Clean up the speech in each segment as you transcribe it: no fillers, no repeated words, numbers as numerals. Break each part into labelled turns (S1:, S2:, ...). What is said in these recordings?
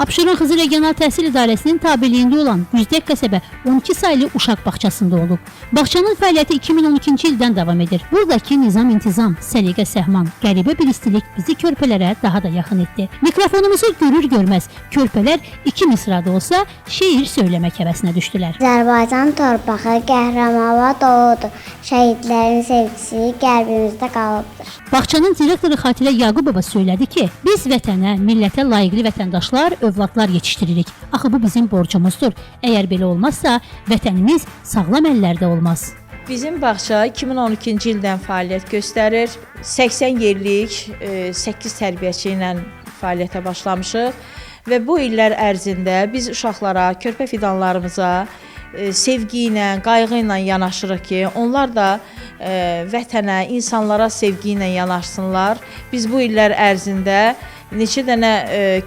S1: Abşeron Xızı Regional Təhsil İdarəsinin tabeliyində olan Güzdək qəsəbə 12 saylı uşaq bağçasında olub. Bağçanın fəaliyyəti 2012-ci ildən davam edir. Buradakı nizam intizam, səliqə səhman, qəribə bir istilik bizi körpələrə daha da yaxın etdi. Mikrofonumuzu görür görməz körpələr iki misrada olsa şeir söyləmək həvəsinə düşdülər.
S2: Azərbaycan torpağı qəhrəmanla doludur. Şəhidlərin sevgisi qəlbimizdə qalıbdır.
S1: Bağçanın direktoru Xatirə Yaqubova söylədi ki, biz vətənə, millətə layiqli vətəndaşlar, övladlar yetişdiririk. Axı bu bizim borcumuzdur. Əgər belə olmazsa, vətənimiz sağlam əllərdə olmaz.
S3: Bizim bağça 2012-ci ildən fəaliyyət göstərir. 80 yerlik 8 tərbiyəçi ilə fəaliyyətə başlamışıq və bu illər ərzində biz uşaqlara, körpə fidanlarımıza sevgi ilə, qayğı ilə yanaşırıq ki, onlar da vətənə, insanlara sevgi ilə yanaşsınlar. Biz bu illər ərzində neçə dənə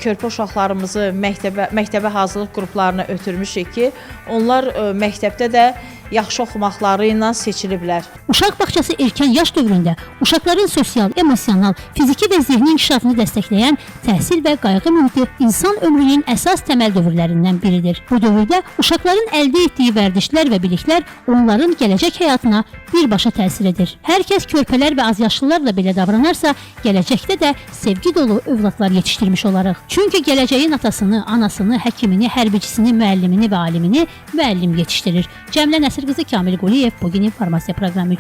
S3: körpə uşaqlarımızı məktəbə hazırlıq qruplarına ötürmüşük ki, onlar məktəbdə də yaxşı oxumaqları ilə seçiliblər.
S1: Uşaq bağçası erkən yaş dövründə uşaqların sosial, emosional, fiziki və zehni inkişafını dəstəkləyən təhsil və qayğı mühiti insan ömrünün əsas təməl dövrlərindən biridir. Bu dövrdə uşaqların əldə etdiyi vərdişlər və biliklər onların gələcək həyatına birbaşa təsir edir. Hər kəs körpələr və azyaşlılarla belə davranarsa, gələcəkdə də sevgi dolu övladlar yetişdirmiş olarıq. Çünki gələcəyin atasını, anasını, həkimini, hərbiçisini, müəllimini və alimini müəllim yetişdirir. Cəmilə Nəsir qızı, Kamil Quliyev, Bu gün informasiya proqramı.